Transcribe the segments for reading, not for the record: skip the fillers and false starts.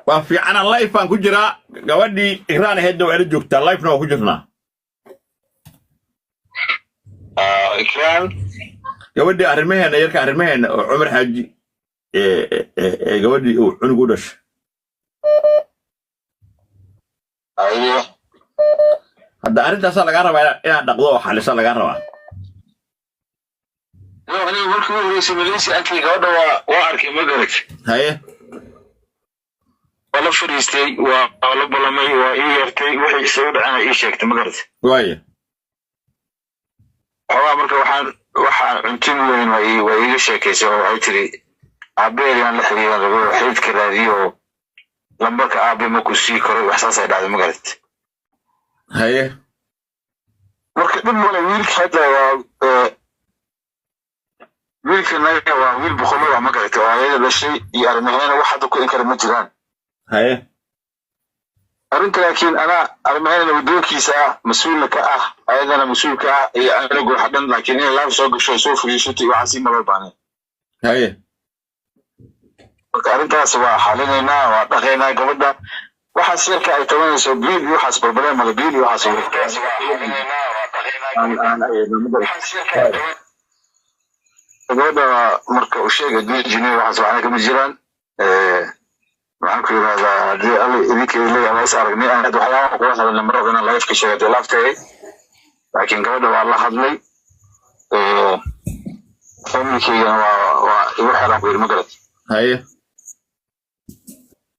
Waa fiicana, live baan ku jiraa. Gabadhii Igraan ahaydna waa ila joogtaa, livena waa ku jirnaa. Ikraan? Gabadhii arrimaheena yarka, arrimaheena oo Cumar Xaaji ee gabadhii uu cunug u dhashay. Ayo. Hadda arrintaasaa lagaa rabaa inaad dhaqdo oo xalisa lagaa rabaa. Aniga markii ugu horreysay Malaysia arkay gabadha, waa arkay, ma garat? Haye. Waa la fadhiistay, waa la ballamay, waa ii yeertay, wixii isagu dhacana ii sheegtay, ma garat? Waaye. Xoogaa marka waxaan cuntin weyn waa iiga sheekaysay oo waxay tiri aabeed aan la xiriiran rabo, xididka raadiyo oo lambarka aabe ma ku sii karo, wax saasay dhacday, ma garat? Haye. Marka dhib male, wiilka hadda waa wiilka naga waa wiil boqolo ah, ma garatay, oo ayada dhashay iyo arrimaheena wax hadda ku inkara ma jiraan. Haye. Arrinta laakiin anaa arrimaheena wadoonkiisa ah, mas-uulna ka ah, ayadana mas-uul ka ah iyo anagu waxa dhan, laakiin inay laab soo gasho, soo fadhiisato iyo waxaas ima loo baahnayn. Haye. Marka arrintaas waa xalinaynaa, waa dhaqaynaa gabadha. Waxaas yarka ay tabanayso, biil iyo waxaas barbareen male, biil iyo waxaas aan ayadno, ma garatay? Gabadha marka u sheega dijini waxaas waxna kama jiraan. Maxaan ku yidhahdaa, haddii Alla idinka leeyahay waa is aragnay, aad waxyaabaha kula hadalnay mar rabo inaan live ka sheego dee laafteeday, laakiin gabadha waa la hadlay, familkeygana waa igu xeran ku yidhi, ma garat? Haye.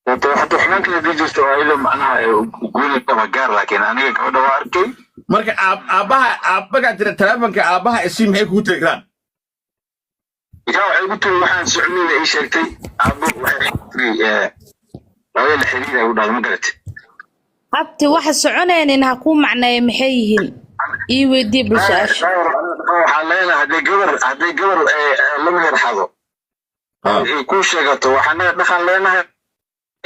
Hadda xumaanka hadii jirto oo ayada macnaha gooni waa gaar, laakiin aniga gabadha waa arkay. Marka aabbaha markaad tira telefonka aabbaha isii, maxay kugu tiri, Ikraan? Ikraan waxay igu tiri waxaan soconayna ii sheegtay, aabbo waxay tiri hooyo la xiriir ay u dhahday, ma garat? Abti, waxa soconaynin ha kuu macneeya, maxay yihiin? Ii weydii bal su-aasha. Waxaan leenahay hadday gabar la meherxado ay kuu sheegato, waxaan naga dhaqan leenahay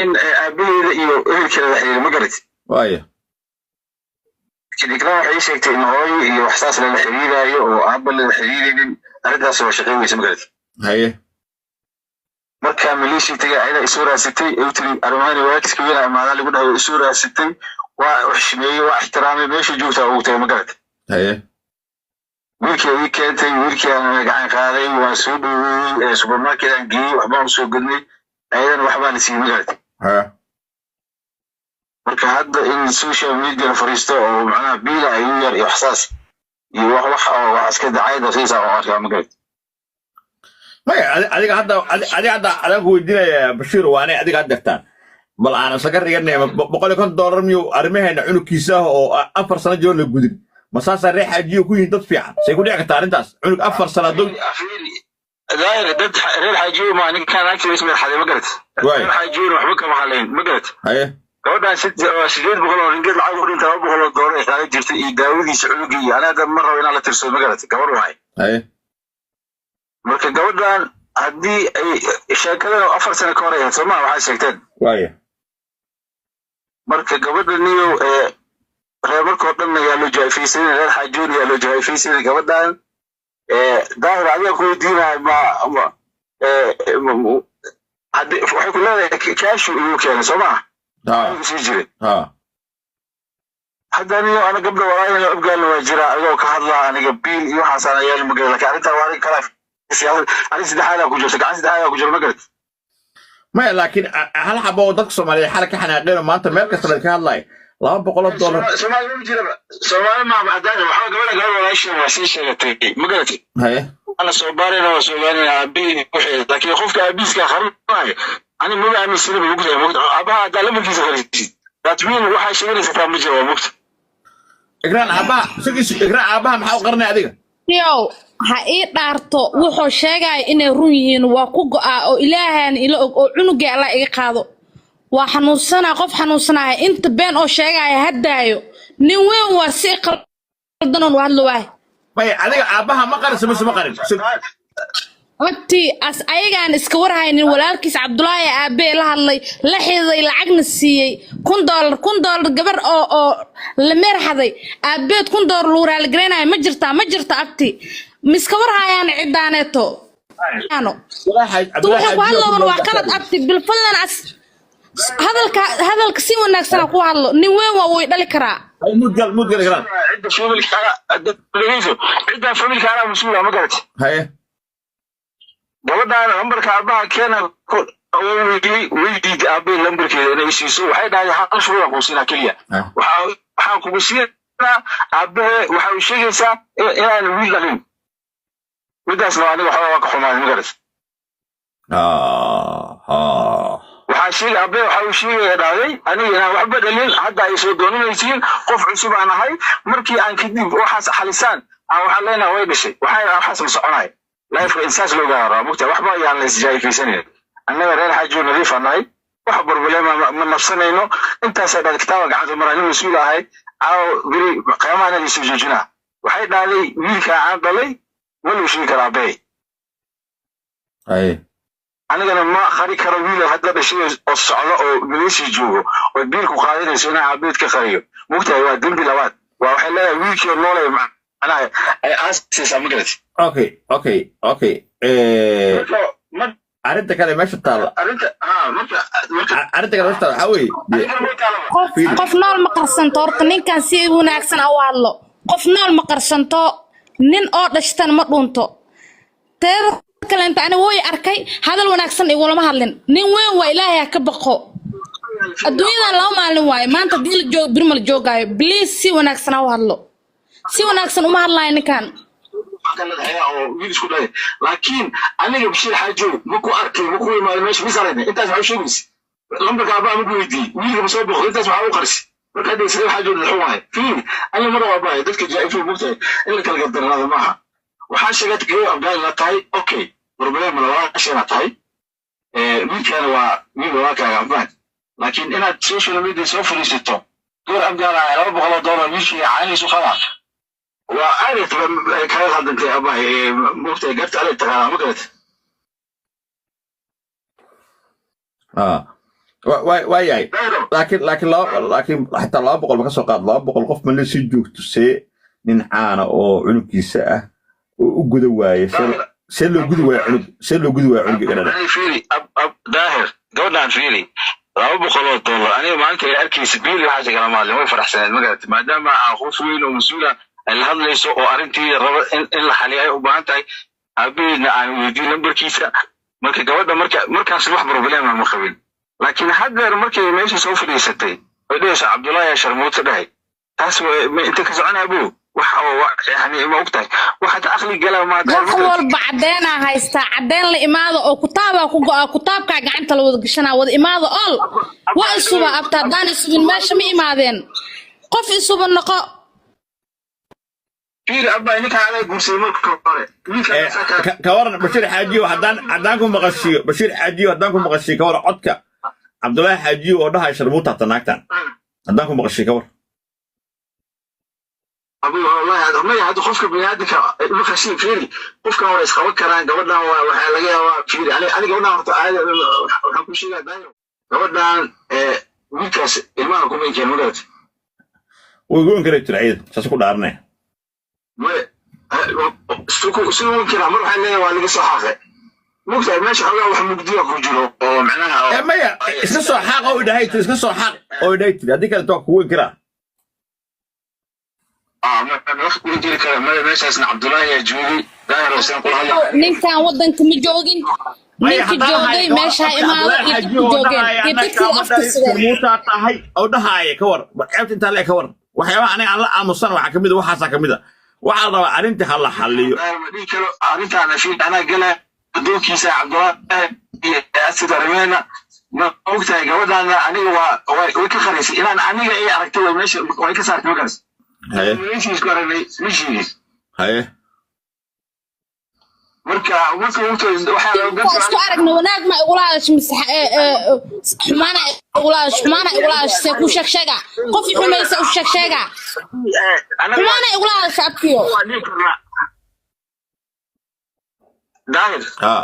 in aabaheeda iyo ehelkeeda la xiriiro, ma garat? Waaya. Ikraan waxay ii sheegtay in hooyo iyo wax saas lala xiriiraayo oo aabba lala xiriiraynin. Arrintaas waa shaqayn weysa, ma garat? Haye. Marka Maleeshiya tagay, ayada isoo raasatay, ay tiri arrimahan waalidka weyn imaadaa lagu dhahay, isoo raasatay, waa xushmeeyey, waa ixtiraamay, meesha joogtaa ugu tagay, ma garat? Haye. Wiilkii ii keentay, wiilkii aan gacan qaaday, waan soo dhaweeyey, supermarket aan geeyey, waxbaan usoo gadnay, ayadana waxbaa la siiyey, ma garat? Ha. Marka hadda in social media la fariisto oo macnaha biila igu yar iyo waxsaas iyo wax oo wax iska dacayada siisa oo arkaa, ma garat? Maya, adiga hadda adiga hadda adaan ku weydiinaya, Bashiir, waa anay adiga haddeertaan bal aan isaga dhiganay $150 miyuu arrimaheena cunugkiisa ah oo 4 sano jiro la gudin? Ma saasaa reer Xaajiyo ku yihiin dad fiican? Say ku dhici kartaa arrintaas, cunug 4 sano hadduu Daahir, dad reer Xaajiyo ma ninkaan agtiisa ismeerxaday, ma garat? Waay. Reer Xaajiyona waxba kama hadlayn, ma garat? Haye. Gabadhan 800 oo ringeed lacag u dhinta, $200 ay qaadan jirtay iyo daawadiisa cunugii iyo aniga hadda ma rabo inaan la tirsado, ma garat? Gabar waay. Haye. Marka gabadhan haddii ay sheekadan 4 sano ka hor ay ahayd, soo maha waxaad sheegteen? Waaya. Marka gabadha niyow ee reer markoo dhanna yaa loo jaafaysanin, reer Xaajoon yaa loo jaafaysanin gabadhan. Daahir, adiga ku weydiinaya, ma haddii waxay ku leedahay kaashu igu keenay, soo maha? Ha. Sii jiray. Ha. Hadda aniga ana gabdha walaalahay Abgaalna waa jira, adigoo ka hadlaa aniga biil iyo waxaas aan ayaal, ma garan, laakiin arrintan waa arrin kala siyaasad, arrin saddexaadaa ku jirta, gacan saddexaadaa ku jira, ma garat? Maya, laakiin hal xabo oo dadka Soomaaliyeed xalay ka xanaaqeen oo maanta meel kasta laga hadlayo, $200. Soomaali ma jiraba, Soomaali ma haddaan waxba. Gabadha gabadha walaashin waa sii sheegatay, ma garatay? Haye. Ana soo baarayna, waa soo ogaanayna aabihii wixii, laakiin qofka aabihiiska qarinayo ani maba aaminsanaba, mugtahay? Mugta aabaha haddaa lamarkiisa qarisiid, that mean waxaa sheeganaysa taa ma jira, waa mugta. Igraan, aabbaha sigiisu, Igraan, aabbaha maxaa u qarinaya adiga? Yow, ha ii dhaarto wuxuu sheegaya inay run yihiin, waa ku go'aa oo Ilaahaan ila og oo cunugii Allah iga qaado. Waa xanuunsanaa, qof xanuunsanaya inta been oo sheegaya haddaayo, nin weyn waa si qaldanoon hadlo waay. Maya, adiga aabbaha ma qarinsa mise ma qarin? Abti, as ayagaan iska warhaynin, walaalkiis Cabdulaahi aabee la hadlay, la xiday, lacagna siiyey $1000, $1000 gabar oo la meerxaday aabeed $1000 lagu raaligaraynayo ma jirtaa? Ma jirta, abti, miska warhayaan cidaaneeto. Cabdullaahi Wuxuu ku Xaajiyo hadlooban waa qalad, abti, bilfadlan as. Hadalka hadalka si wanaagsan ha ku hadlo. Nin weyn waa, way dhali karaa. Hay, mudgal mudgal ikraan. Cidda familkaana dhegeyso, cidda familkaana mas-uula, ma garat? Haye. Gabadhaan lambarka aabaha keena weydiiyey, way diiday aabahii lambarkeeda inay siiso. Waxay dhahday, hal shuruuda kuu siinaa keliya. Waxaan kugu siinaa, aabahe waxa uu sheegaysaa inaan wiil dhalin. Midaasna aniga waxba waa ka xumaaday, ma garat? Waxaa sheegay aabahe, waxa uu sheegaya dhahday, aniga inaan waxba dhalin. Hadda ay soo doonanaysiin, qof cusub aan ahay. Markii aan kadib waxaas xalisaan aan waxaan leenahay way dhashay. Waxaa waxaas ma soconay lifeka insaas loo gaaro, mugta? Waxba ayaan la isjaayfaysanin. Annaga reer xaajiyo nadiif aan nahay, wax problema ma nafsanayno. Intaasaa dhahday, kitaaba gacanta maraa, nin mas-uul ahay, caawa beri qiyaamaha la soo joojinaa. Waxay dhahday, wiilka aan dhalay ma loo sheegi karaa aabbahay. Haye. Anigana ma qari karo wiil hadda dhashay oo socdo oo Malaysia joogo oo biilku qaadanayso inaan aabaheed ka qariyo, mugtahay? Waa dembi labaad. Waa waxay leedahay wiilkii noolay macnaha ay aasaysaa, ma garat? Okay. Arrinta kale meesha taalla Arrinta ha marka Arrinta kale meesha taalla waxaa weeye arrintan way taalaba. Qof Fiiri. Qof nool ma qarsanto. Horta ninkan si wanaagsan ha u hadlo. Qof nool ma qarsanto, nin oo dhashtana ma dhunto. Teeda kaleenta, ani way arkay, hadal wanaagsan igulama hadlin. Nin weyn waa, Ilaahay ha ka baqo. Adduunyadan 2 maalin waaye. Maanta haddii la joog, birma la joogaayo. Please, si wanaagsan ha u hadlo. Si wanaagsan uma hadlaayo ninkan. Waxaa ka leedahay oo wiil isku dhalay, laakiin aniga Bashiir Xaajow ma ku arkay, ma ku imaaday meesha, misarayna. Intaas maxaa u sheegaysa? Lambarka aabbaha ma ku weydiiyey? Wiilka ma soo boqdo? Intaas maxaa u qarsi? Marka hadda isla xaajow xun wahay. Fiir, aniga mar waa bahay dadka jaaifo, mugtahay? In la kala gardarnaado maaha. Waxaa sheegatay gabar Abgaal la tahay, okay, problem walaasheena tahay. Wiilkaana waa wiil walaalkaaga Afgaan, laakiin inaad social media soo fadhiisato, gabar Afgaan ah $200 wiilkii caanihiisu qabaa, waa aad kaga khaldantay abahay, mogtahay? Garta ale taqaanaa, ma garat? Waa yahay, laakiin xataa 200 ma ka soo qaad, 200 qof ma la sii joogto? See nin caana oo cunugkiisa ah oo u guda waaye, see loo gudi waaye cunug, see loo gudi waaye cunuga dhala? Fiiri Daahir, gabadhaan fiiri, $200 aniga maalinta ay arkaysa biili waxaas igala maalin way faraxsaneed, ma garat? Maadaama aan qof weyn oo mas-uula ay la hadlayso oo arrintii raba in la xaliyo ay u baahan tahay, aabaheedna aan weydiin lambarkiisa. Marka gabadha marka markaas wax problema ma qabin, laakiin haddeer markay meesha soo fadhiisatay oy dhehayso Cabdullaahi yaa sharmuuta dhahay, taas inta ka soconaa bu wax oo yani ma ogtahay waxaad aqli gala ma? Wax walba caddeenaa haystaa, caddeen la imaada oo kutaabaa ku go'a, kutaabkaa gacanta la wada gashanaa, wada imaada ol waa isuba abta. Haddaan isubin meesha ma imaadeen. Qof isuba noqo. Fiiri abba, ninka adaa guursaday marka hore. Ka waran Bashiir Xaajiyo haddaan ku maqashiiyo, Bashiir Xaajiyo, haddaan ku maqashiiyo, ka waran codka Cabdullaahi Xaajiyo oo dhahay sharmuuta hata naagtan, haddaan ku maqashiiyo, ka war? Abu, wallahi maya. Hadda qofka biniaadamka maqashiin, fiiri, qofkan hore isqaban karaan. Gabadhan waa waxaa laga yaabaa, fiiri, ani gabadhan horta aada waxaan ku sheegaa, Daahir, gabadhan wiilkaas ilmaha kuma inkeen, ma garat? Way goyn kara jira ciidan saas ku dhaaranaya. Maya, si uu karaa mar waxay leeyahay waa laga soo xaaqay, mugtahay? Meesha xoogaa wax mugdiya ku jiro oo macnaha. Maya, iska soo xaaq oo idhahay tiri, iska soo xaaq oo idhahay tiri, haddii kaleto waa kugu weyn karaa. Wax kula jiri kara maya. Meeshaasna Cabdullaahi ayaa joogay, Daahir oo saan kula hadlay. Ninkan wadanka ma joogin. Ninka joogay meesha ha imaado iyo dadku joogeen iyo dadkii aftirsadeen. Muutaa tahay oo dhahaaya, ka war ceebta intaa le? Ka war waxyaabaha aniga aan la aamusan waxaa kamid a, waxaasaa kamid a. Waxaa la rabaa arrintii ha la xalliyo. Ma dhihi karo arrintaana. Fiir, anaa gala adoonkiisa Cabdullaahi iyo Asid arrimeena, ma ogtahay? Gabadhaana aniga waa way ka qaraysay inaan aniga ay aragtay, way meesha way ka saartay markaas. Haye. Meeshii isku aragnay ma sheegin. Haye. Marka waxaa Isku aragna, wanaag ma igula hadasho mise xumaana igula hadasho? Xumaana igula hadasho, see ku sheeg sheega? Qof i xumaysa u sheeg sheega. Xumaana igula hadasho, abtiyo. Waa dhihi karnaa, Daahir. Ha.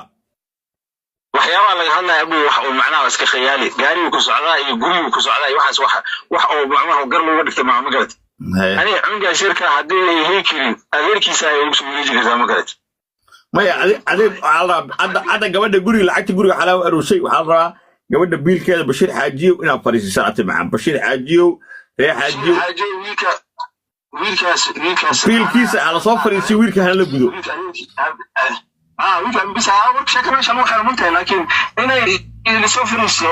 Waxyaabaha laga hadlaya abu wax uu macnaha iska khiyaali, gaariguu ku socdaa iyo guriguu ku socdaa iyo waxaas, wax oo macnaha gar looga dhigta maa, ma garat? Haye. Aniga cunugaa shirka haddii ay heli karin adeerkiisa ay ugu soo wareeji kartaa, ma garat? Maya, adi waxaa la rabaa hadda gabadha guriga, lacagta guriga waxaa laga aruushay, waxaa la rabaa Gabadha biilkeeda, Bashiir Xaajiyow, inaad fariisisaan ati macaan. Bashiir Xaajiyow, reer Xaajiyow. Xaajo, wiilka, wiilkaas, wiilkaas. Biilkiisa ha lasoo fariisiyo, wiilka hana la gudo. Wiilka bis warka sheeka meesha lagu xiro mantahay, laakiin inay lasoo fariiso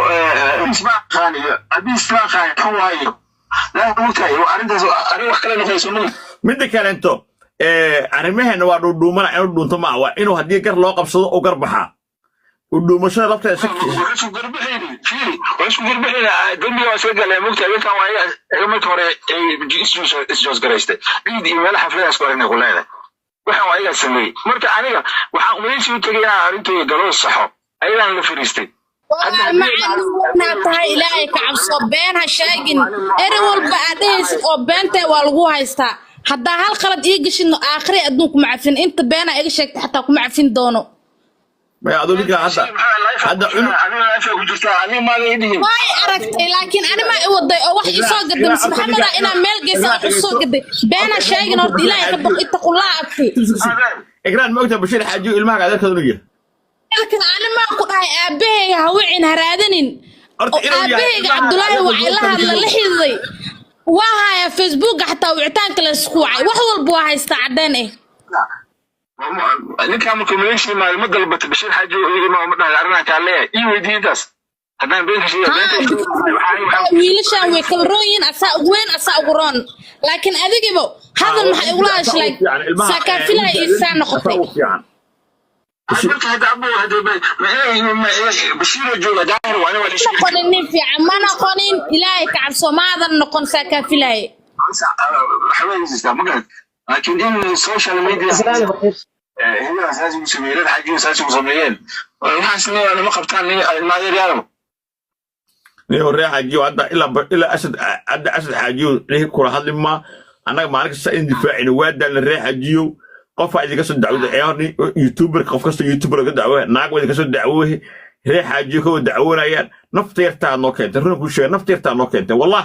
isma aqaaniyo, haddii isma aqaani kan waayo laa mugtahay, arrintaas arrin wax kale noqonayso ma. Midda kaleento, arrimaheena waa dhuudhuumana. Inuu dhuunto ma waa inuu haddii gar loo qabsado u gar baxaa. Dhuudhuumashada lafteeda shaki. Waa isku garbixayni, fiiri, waa isku garbixayni. Dembiga waa isla galeen, mugtahay. Dadkan waa iyaga marka hore ay isjoos garaystay, ciid iyo meelo xafladaas ku aragnay ku leedahay. Waxaan waa iyagaa sameeyey. Marka aniga waxaan umalaysi u tegay inaan arrintooda galoo saxo, ayagaan la fariistay. Walaal macaan, nin tahay, Ilaahay ka cabso, been ha sheegin. Eri walba aad dhehaysid oo beentay waa lagu haystaa. Haddaa hal qalad ii geshidno, aakhiri adduun kuma cafin. Inta beena iga sheegtay xataa kuma cafin doono. Maya, aduu ninka hadda cunug Adiga live ku jirtaa, adiga maada ii dhihin. Way aragtay, laakiin ani ma i waday oo wax isoo gaday mise Maxameda inaa meel geysa wax usoo gaday. Beena sheegin horta, Ilaahay ka baq, ittaqullah, abti. Ikraan, ma ogtahay Bashiir Xaajiyo ilmaha adeerkooda inuu yahay? Laakiin ani maa ku dhahay aabahayga ha wicin, ha raadanin. Horta oo inuu yahay aabahayga ilmaha Cabdulaahi adeerkood waa ila ma hadla ogtahay? La xidhiiday, waa hayaa Facebooka xataa wicitaanka la isku wacay, wax walba waa haystaa, caddeen eh. Ninkaa markuu Malaysia maalmo dalbata, Bashiir Xaaji ma dhahay arrinaan kaa leeyahay, ii weydiiye intaas haddaan been ka sheegay. Haa, wiilashan way kala roon yihiin, asaa ugu weyn, asaa ugu roon, laakiin adigiba hadal maxay igula hadashay? Saakaafilaa iisaa noqotay. Marka hadda abu hadda Bashiiroo jooga Daahir waa nin waa Ma noqonin nin fiican, ma noqonin. Ilaahay ka cabso, maadan noqon saakaafilaaye. Waxba ma garad, laakiin in social media hebelaa saas ugu sameeyeen, reer Xaajiyo saas ugu sameeyeen, waxaas lama qabtaan ilmaadeeryaalow. Nin reer Xaajiyo hadda ilaa Asad, hadda Asad Xaajiyo nihi kula hadli ma. Annaga maalin kasta in difaacina waa daalna. Reer Xaajiyo, qofaa idinka soo dacwada ee youtuber, qof kasta youtuber ka dacwo, naag waa idinka soo dacwohe, reer Xaajiyo ka dacwoonayaan. Nafta yartaa noo keentay, run kuu sheegay, nafta yartaa noo keentay. Wallah,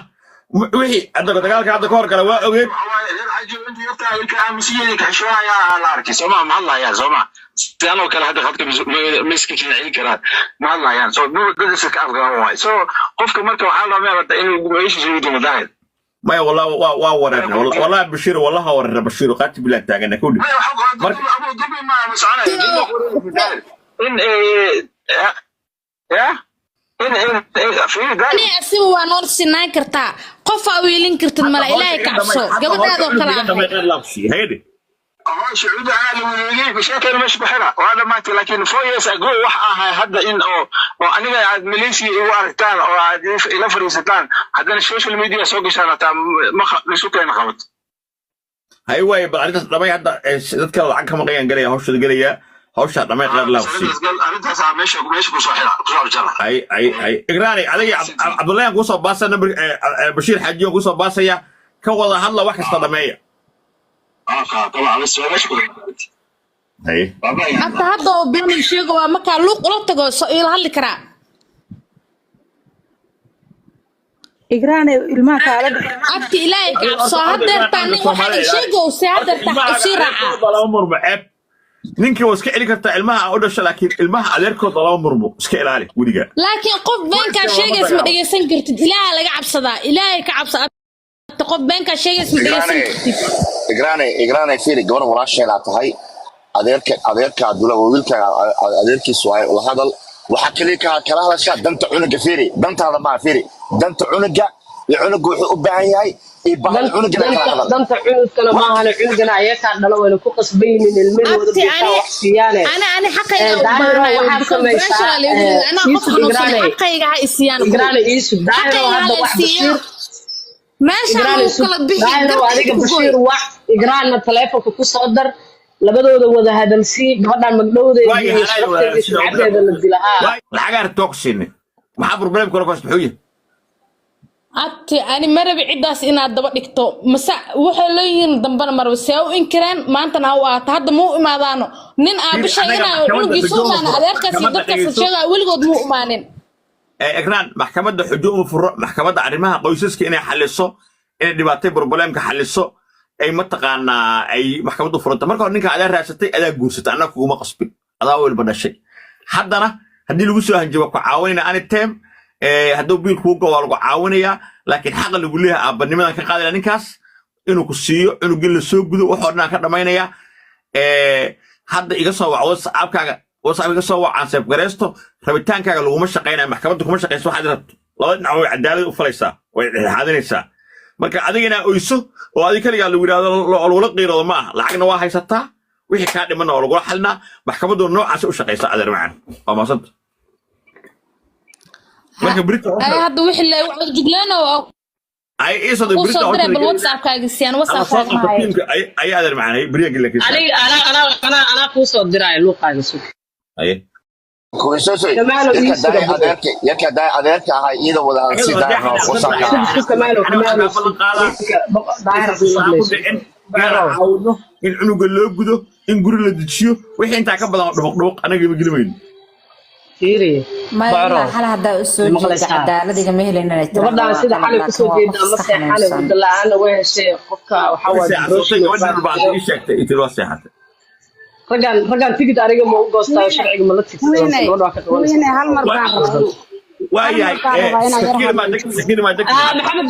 wixii hadda dagaalka hadda ka hor gala waa ogeed. Reer Xaajiyo inta yartaa ilka aamusiyeeda kaxishoonayaa la arkay, sooma? Ma hadlayaan, sooma? Sidaan oo kale hadda khadka ma iska celin karaan, ma hadlayaan. So dad iska ka afgaran waay. So qofka marka waxaa loo meelata inuu meeshiisa ugu dimo, Daahir. Maya, wallah waa wareerna, wallahi Bashiir, wallahi waa wareerna. Bashiir, qaati bilaa taagana kudhi. In ya in Ani asiba waa nool sinaan kartaa, qof aa weelin kartid mala. Ilaahay ka cabso, gabadhaadoo kale ahay. Haydi. Sacuudi anaa la wareegay, mashaakil meesha ku xira waa dhamaatay. Laakiin 4 years ago wax ahay hadda in oo aniga aad Malaysia igu aragtaan oo aad ila fadhiisataan, haddana social media soo gashaan, hataa ma isu keena qabad. Hay waaye, bal arrintaas dhamay hadda. Dadka lacag ka maqayaan gelaya, hawshada gelaya, hawshaa dhamay, qeyr laabsi. Arrintaas meesha kusoo xira, kusoo afjara. Ay ay ay, Igraani, adiga Cabdullahi aan kusoo baasa number, Bashiir Xaaji aan kusoo baasaya, ka wada hadla, wax kasta dhameeya. Hay. Hata hadda oo been sheego waa markaa luuq ula tago, soo ila hadli karaa. Igraane, ilmaha kaala dhex. Abti, Ilaahay ka cabso, hadeertaa nin waxaan sheego se hadeertaa usii raacaa. Lama murmo, ceeb. Ninkii waa iska celi kartaa ilmaha u dhasha, laakiin ilmaha adeerkooda lama murmo, iska ilaali weligaa. Laakiin qof beenkaa sheegays ma dhegeysan kartid. Ilaaha laga cabsadaa, Ilaahay ka cabsa. Abti, qof beenkaa sheegays ma dhegeysan kartid. Igraane, Igraane, fiiri, gabar walaasheedaa tahay, adeerka, adeerka Abdullah waa wiilka adeerkiis waaye. La hadal, waxaa kaliya ka kala hadashaa danta cunuga. Fiiri, dantaada maa, fiiri, danta cunuga iyo cunuga wuxuu u baahan yahay iyo baahida cunuga kala hadal. Danta cunugkana maahane, cunugana ayakaa dhalo, wayna ku qasban yihiin ilmahooda Abti, biisaa ani wax siiyaane. ani xaqayga u Daahiro, baahanayo waxaad because samaysaa, pressure la igu rido. Anaa qof Yusuf. xanuunsan. Igraane. Xaqayga ha isiiyaan. Igraane, iisug. Daahiro, Xaqayga hadda ha la wax siiyo. Bashiir Meeshaan Igraan lagu isug. kala bixi Daahiro, garka adiga ku gooy. Bashiir wac, Igraanna taleefonka ku soo dar, labadooda wada hadalsii, gabadhan magdhowdeeda Waayo, iyo halay sharafteeda iyo sumcadeeda la dila haa. Lacagaa rabtoo ku siinay, maxaa problem kale ku haysta? Muxuu yahay? Abti, ani ma rabi ciddaas inaad daba dhigto mase waxay leeyihiin dambana maraba see u inkireen maantana ha u ahaato. Hadda muu imaadaano nin aabba sheeganayo cunugiisa u imaanin, adeerkaas iyo dadkaas la sheegayo weligood muu imaanin. Ikraan, maxkamadda xujo uma furo. Maxkamadda arrimaha qoysaska inay xaliso, inay dhibaatay problemka xaliso, ay mataqaanaa ay maxkamaddu furanta. Marka hore ninka adaa raadsatay, adaa guursatay, annaga kuguma qasbin, adaa welba dhashay haddana. Haddii lagu soo hanjabo, ku caawinayna anytime. Hadduu biil kuu go, waa lagu caawinayaa, laakiin xaqa lagu leeyahay aabanimadan ka qaadaya ninkaas inuu ku siiyo cunugii la soo gudo, waxoo dhan aan ka dhamaynaya. Hadda iga soo wac WhatsAppkaaga, WhatsApp iga soo wac, aan save gareysto. Rabitaankaaga laguma shaqaynayo, maxkamadda kuma shaqayso. Waxaad rabto laba dhinac way cadaalad u falaysaa, way dhexdhexaadinaysaa. Marka adiga inaa oyso oo adiga kaligaa lagu yidhahdo lagula qiiroodo ma aha. Lacagna waa haysataa, wixii kaa dhimanna waa lagula xalinaa. Maxkamaddu noocaas u shaqaysa. Adeer macaan, waa maasanta. Marka brita Ay, hadda wixii la juglaan oo ay iisoo ku brita soo diray, bal WhatsAppkaaga siyaan, WhatsAppkaaga maayo. Tiimka ay, adeer macaan, ay beriya gela kiisa. Aniga anaa kuu soo diraayo luuqaaga, sug. Aye. Kuwisoosay. Kamaalo, yarka ii suga daay bugo. Adeerka, yarka daay adeerka ahay iyada wada hadal si daahir oo WhatsApp-ka Sug, sug, Kamaalo, Kamaalo, sug. Daahir ku hadlayso. Caawino in cunuga loo gudo, in guri la dejiyo, wixii intaa ka badan oo dhubuq dhubuq anaga ma gelimayno. Fiiri. Maya. Bacro. Ilaa xal haddaa u soo jeeda Maqlaysaa? Cadaalad igama helin inay tiraahdo Gabadhaan waa sida qalad, xalay laakiin kusoo waa jeeda qof ama iska seexane xanuunsan. Hurdo la-aana way heshay qofka waxaa Way waa seexatay depression. Gabadhan baa ii sheegtay intii loo seexatay. Raggaan tigid aniga ma u goostaa, sharciga ma la tigsadaa? Kuwiinay Gabadha waa ka qabanaysaa. Kuwiinay, hal mar baan rabaa. Waayahay. Hal mar baan rabaa inaan yar Sakiir maa hadlo. deg, sakiir maa deg. Ah, Maxamed.